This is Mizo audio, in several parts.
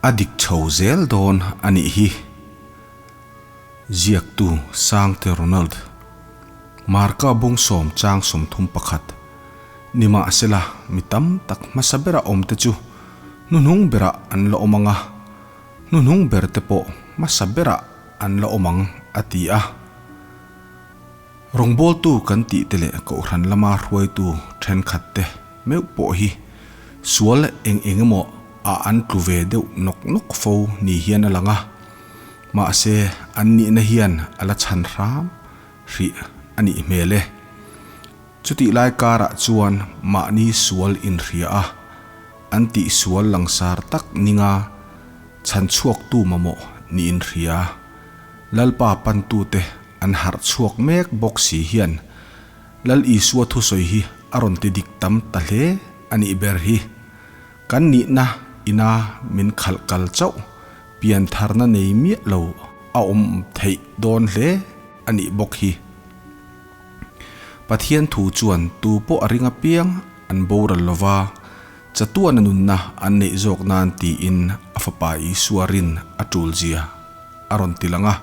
A dik chho zel dawn a nih hi. Ziaktu Sangte Ronald. Marka bung sawm chang 31. Nimahsela, mi tam tak hmasa bera awmte chu hnuhnung berah an la awm ang a, hnuhnung berte pawh hmasa berah an la awm ang, a ti a. Rawngbawltu kan tih te leh kohhran lama hruaitu thenkhat te meuh pawh hi sual eng eng emaw ah an tlu ve deuh nawk nawk fo ni hian a lang a, mahse an nihna hian a la chhan hram hrih a nih hmel e. Chutih lai karah chuan mahni sual inhria a, an tih sual langsar tak ninga chhan chhuaktu mamawh ni inhria Lalpa pantute an harh chhuak mek bawk si hian Lal Isua thusawi hi a rawn ti dik tam ta hle a nih ber hi. Kan nihna ina min khalh kal chauh pian tharna nei miah lo a awm theih dawn hle a nih bawk hi. Pathian thu chuan tu pawh a ring apiang an boral lova, chatuana nunna an neih zawk nan tiin a Fapa Isua rin a tul zia a rawn ti lang a.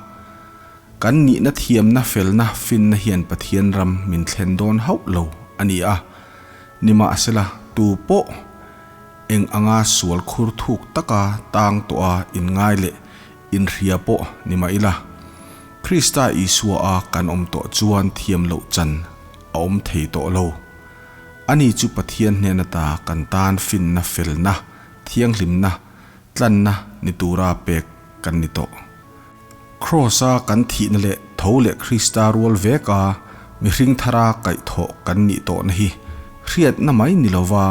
Kan nihna thiamna felna finna hian Pathian ram min thlen dawn hauh lo a ni a, nimahsela tu pawh eng anga sual khur thuk taka tang tawha inngai leh inhria pawh ni mah ila, Krista Isua a kan awm tawh chuan thiam loh chan a awm thei tawh lo. Ani chu Pathian hnen ata kan tan finna felna, thianghlimna, tlanna ni tura pek kan ni tawh. Kraws-a kan thihna leh tho leh Krista rual veka mihring thara kaihthawh kan nih tawhna hi hriatna mai ni lova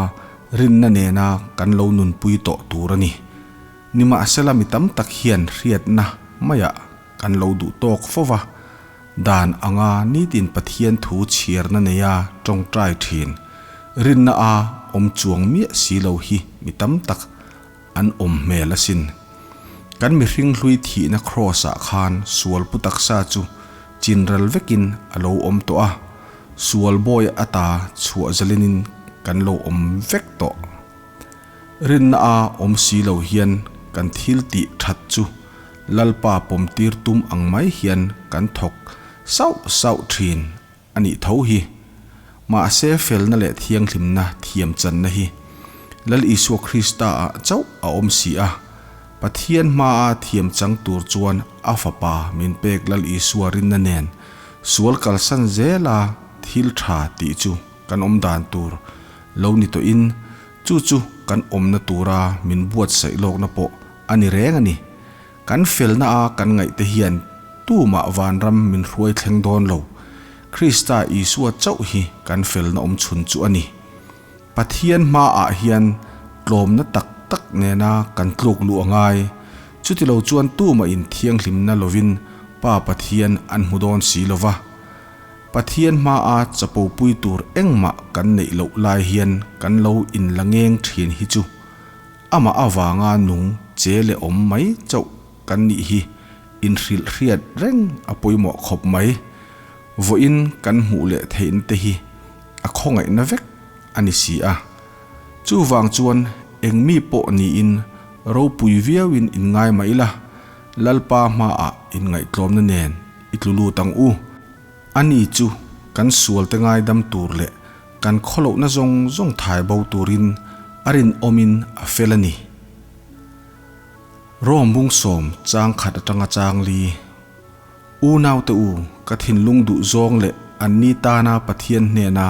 rinna nena kan lo nunpui tawh tur a ni. Nimahsela mi tam tak hian hriatna maiah kan lo duh tawk fo va, dan anga nitin Pathian thu chhiarna neia tawngtai thin, rinna a awm chuang miah si lo hi mi tam tak an awm hmel asin. Kan mihring hlui thihna kraws-ah khan sual pu taksa chu chinral vekin a lo awm tawh a, sual bawi ata chhuah zalinin kan lo awm vek tawh. Rinna a awm si lo hian kan thil tih that chu Lalpa pawmtir tum ang mai hian kan thawk sauh sauh thin a nih tho hi. Mahse felna leh thianghlimna thiam channa hi Lal Isua Krista ah chauh a awm si a, Pathian hmaa thiam chang tur chuan a Fapa min pek Lal Isua rinna nen sual kalsan zela thil tha tih chu kan awm dan tur lo ni tawhin chu chu kan awmna tura min buatsaih lawkna pawh a ni reng a ni. Kan felna a kan ngaihte hian tumah vanram min hruai thleng dawn lo. Krista Isua chauh hi kan felna awm chhun chu a ni. Pathian hmaah hian tlawmna tak tak nena kan tluk luh a ngai. Chutilo chuan tumah in thianghlimna lovin Pa Pathian an hmu dawn si lo va. Pathian hmaa chapopui tur engmah kan neih loh lai hian kan lo inla ngeng thin hi chu Amah avanga nung che leh awm mai chauh kan nih hi inhrilh hriat reng a pawimawh khawp mai. Vawiin kan hmuh leh theihna te hi a khawngaihna vek a ni si a. Chuvang chuan eng mi pawh niin ropui viauin inngai mah ila, Lalpa hmaah inngaihtlawmna nen i tlu lut ang u. Ani chu kan sualte ngaidam tur leh kan khawlohna zawng zawng thai bo turin a rinawmin a fel a ni. Rom bung sawm chang khat atanga chang li, Unaute u, ka thinlung duh zawng leh anni tana Pathian hnena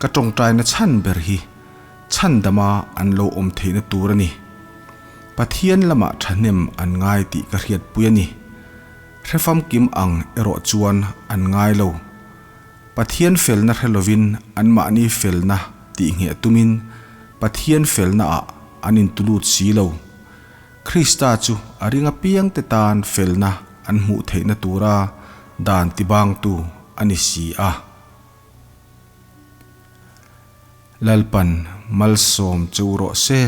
ka tawngtaina chhan ber hi chhandama an lo awm theihna tur a ni. Pathian lamah thahnem an ngai tih ka hriatpui a ni. Hre famkim ang erawh chuan an ngai lo. Pathian felna hre lovin anmahni felna tih ngheh tumin Pathian felnaah an intulut si lo. Krista chu a ring apiangte tan felna an hmuh theihna tura dan tibangtu a ni si a. Lalpan malsawm che u rawh se.